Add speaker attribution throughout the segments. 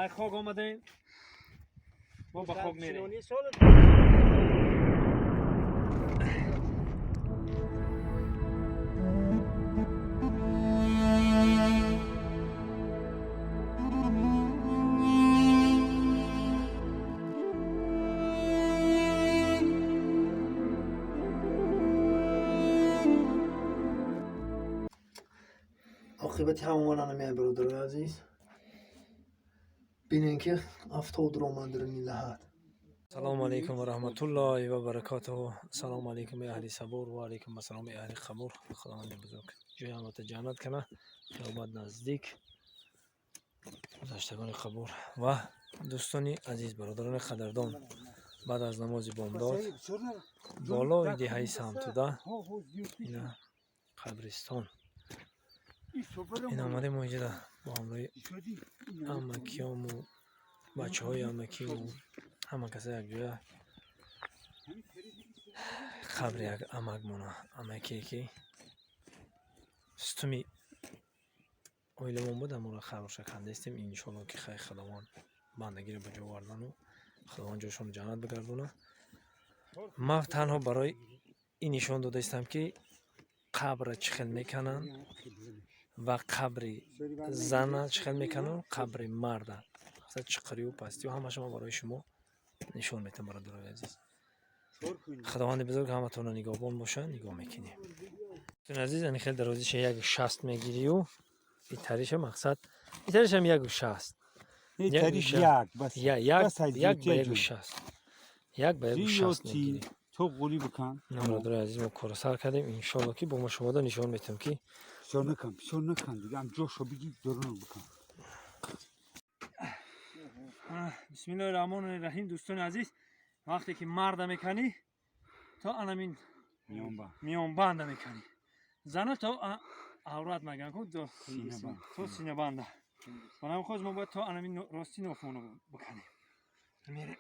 Speaker 1: Ай хок омадаем, мо ба хок мерем.
Speaker 2: Оқибати ҳамон ана бародарои азиз, бинем ки афтод романдарини лаҳат.
Speaker 1: Салому алайкум ва раҳматуллоҳи ва баракотуҳу. Салому алайкум, эй аҳли сабур, ва алайкум ассалом, эй аҳли қабур. Худованди бузург ҷои ҳамата ҷаннат кана. Қиёмат наздик. Гузаштагони қабур ва дӯстони азиз, бародарони қадрдон, баъд аз намози бомдод болои деҳаи Самтуда, ина қабристон, ин омадем мо инҷода бо ҳамроҳи амакиёму бачаҳои амакиву ҳама каса якҷоя қабри як амакмона, амакие ки сутуми оиламон буд, аморо қабрша кандастем. Иншоалло ки хай Худованд бандагиро ба ҷо овардану Худованд ҷошонро ҷаннат бигардона. Ман танҳо барои ин нишон додаистам, ки қабра чӣ хел мекананд ва қабри зана чӣ хел мекананд, қабри марда чиқирию пастию ҳамаша ман барои шумо нишон метам. Бародарои азиз, Худованди бузург ҳаматонро нигоҳбон боша. Нигоҳ мекунем, дӯстони азиз, ани хел дарозиша 1,60 мегирию итариша, мақсад, итаришам 1,60, як ба 1,60, 1 ба 1,60 мегирӣ.
Speaker 3: То ғули бикан.
Speaker 1: Бародарои азиз, мо корро сар кардем. Иншоалло ки бо мо шумода нишон метиҳам ки
Speaker 3: Бисёр накан, бисёр накан, дига ам ҷошо биги, дорона бикан.
Speaker 1: Бисмиллоҳи раҳмони раҳим. Дӯстони азиз, вақте ки марда меканӣ, то анамин миёнбанда меканӣ, зана то аврат меган ку, то синабанда. Банам хоз мо бояд то анамин рости нофоно биканем. Мерем.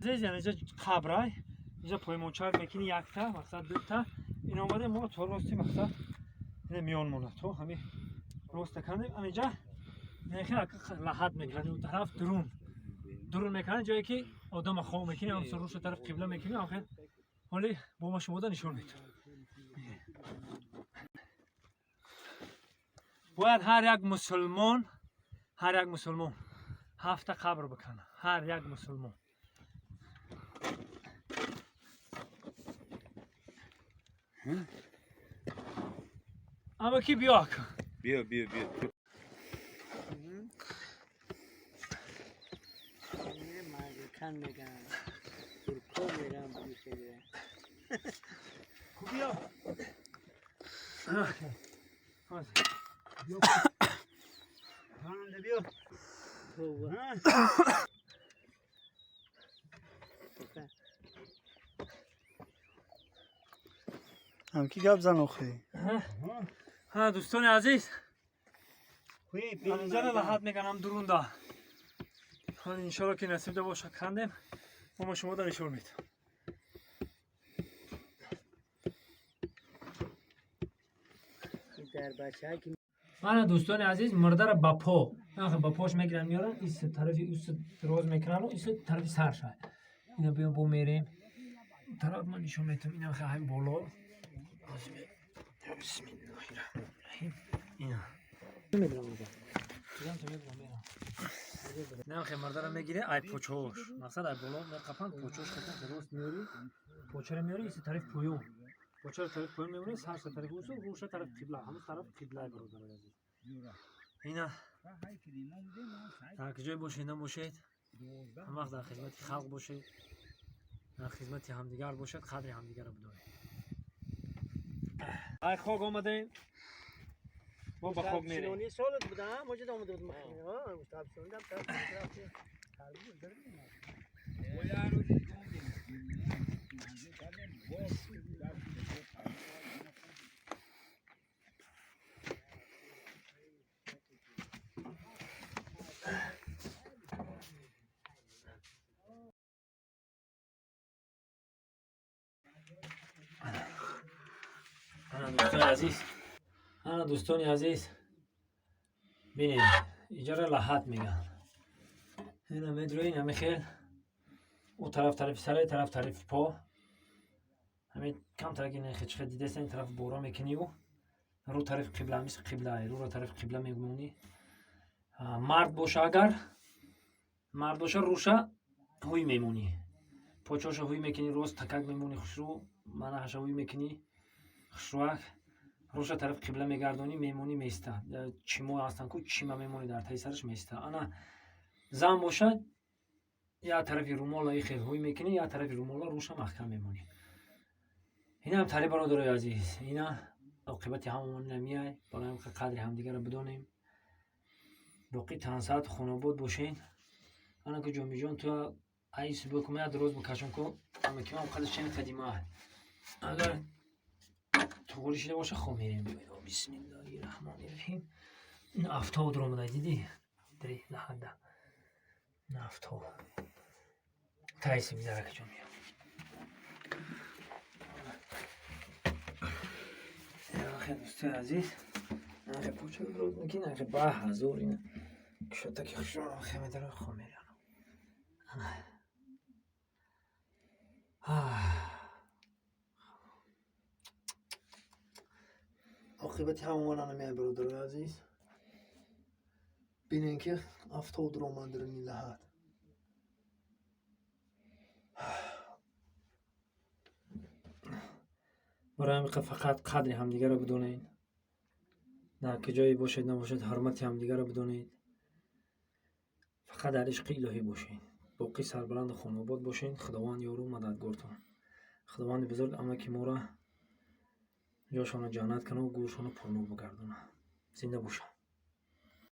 Speaker 1: Азиз, яъне инҷа қабрай, инҷа поймончак мекунӣ, якта, мақсад, дута. Ин омаде мо то рости, мақсад, ина миён мона, то ҳами роста кандем. Анинҷа лаҳат мекунад, у тараф дурун дурун мекунад, ҷое ки одама хоб мекунӣ, ҳам руша тараф қибла мекунӣ. Ҳам ҳоли бо ма шумода нишон медиҳам. Бояд ҳар як мусулмон, ҳар як мусулмон ҳафта қабр бикана, ҳар як мусулмон. Амаки, биё.
Speaker 3: Биё, биё, биё.
Speaker 4: Мардикан меган, турко мерам.
Speaker 1: Биё.
Speaker 4: Биё, биё.
Speaker 2: Ҳамки гап зан охи.
Speaker 1: Ҳа, дӯстони азиз, инҷара лаҳат меканам дурунда. Иншоалло ки насибда боша, кандем, мо шумода нишон медиҳам. Мана, дӯстони азиз, мурдара ба по, ба пош мегиран, меоран, ис тарафи ус роз мекунану ис тарафи сарша. Ина биё, бо мерем тараф, ман нишон метиҳам. Ина ҳамин боло. Бисмиллоҳи раҳмони раҳим. Ина намхе мардара мегире, ай почош, мақсад, ай боло меқапан, почош хата рост меори, почара меори, иси тарафи поён, почара тарафи поён мемонӣ, сарша тарафи усу, рӯша тарафи қибла, ҳамун тараф қиблаи. Бародарои азиз, ина дар куҷое бошед набошед, ҳам вақт дар хизмати халқ бошед, дар хизмати ҳамдигар бошед, қадри ҳамдигарро бидоред. Ай хок омадаем, мо ба хок мерем.
Speaker 4: Солат будам, оҷа омада будам.
Speaker 1: Ана, дӯстони азиз, ана. Ана, дӯстони азиз, бинед, иҷара лаҳат мегӯянд. Ина медрои, ҳами хел ӯ тараф тарафи сара, тараф тарафи по. Ҳамин камтараки хечхе дидеста, ин тараф бора мекунию рӯ тарафи қибла, мисли қибла, рӯро тарафи қибла мемонӣ. Мард боша, агар мард боша, рӯша ҳуй мемонӣ, почоша ҳуй мекунӣ, рост такак мемонӣ, хушрӯ манаҳаша ҳуй мекунӣ, хушрӯак рӯша тарафи қибла мегардонӣ, мемонӣ, меиста. Чимо ҳастанд ку, чима мемонӣ дар таи сараш, меиста. Ана зан бошад, як тарафи румола и хел ҳуй мекунӣ, як тарафи румола рӯша маҳкам мемонӣ. Инам тари, бародарои азиз, ина оқибати ҳамон намияй. Барои ҳам қадри ҳамдигарро бидонем, боқӣ тансаат хонобод бошен. Ана ку, ҷомиҷон, ту ай субҳ як роз бикашон ку, амакимам қадр чени қадима, агар туғри шида боша, хоб мерем. Бисмиллаҳи раҳмони раҳим. Ин афтоб дуромада, дидӣ, дри лаҳада ин афтоб тайси бизарака ҷомиё. Дӯстои азиз, нахе поча роз мекӣ, нахе ба ҳазор ина кушотаки хушро хе медара, хоб мерам. Ана
Speaker 2: Оқибати ҳамон намеяй, бародарои азиз. Бинен, ки афтоб дуромад даруни лаҳат.
Speaker 1: Барои ҳамин фақат қадри ҳамдигарро бидонед. Дар куҷое бошед, набошед, ҳурмати ҳамдигарро бидонед. Фақат дар ишқи илоҳӣ бошед, боқӣ сарбаланду хонобод бошед. Худованд ёру мададгортон. Худованди бузург амаки моро ҷошонро ҷаннат кунад, гӯршонро пурнур бигардонад. Зинда бошад.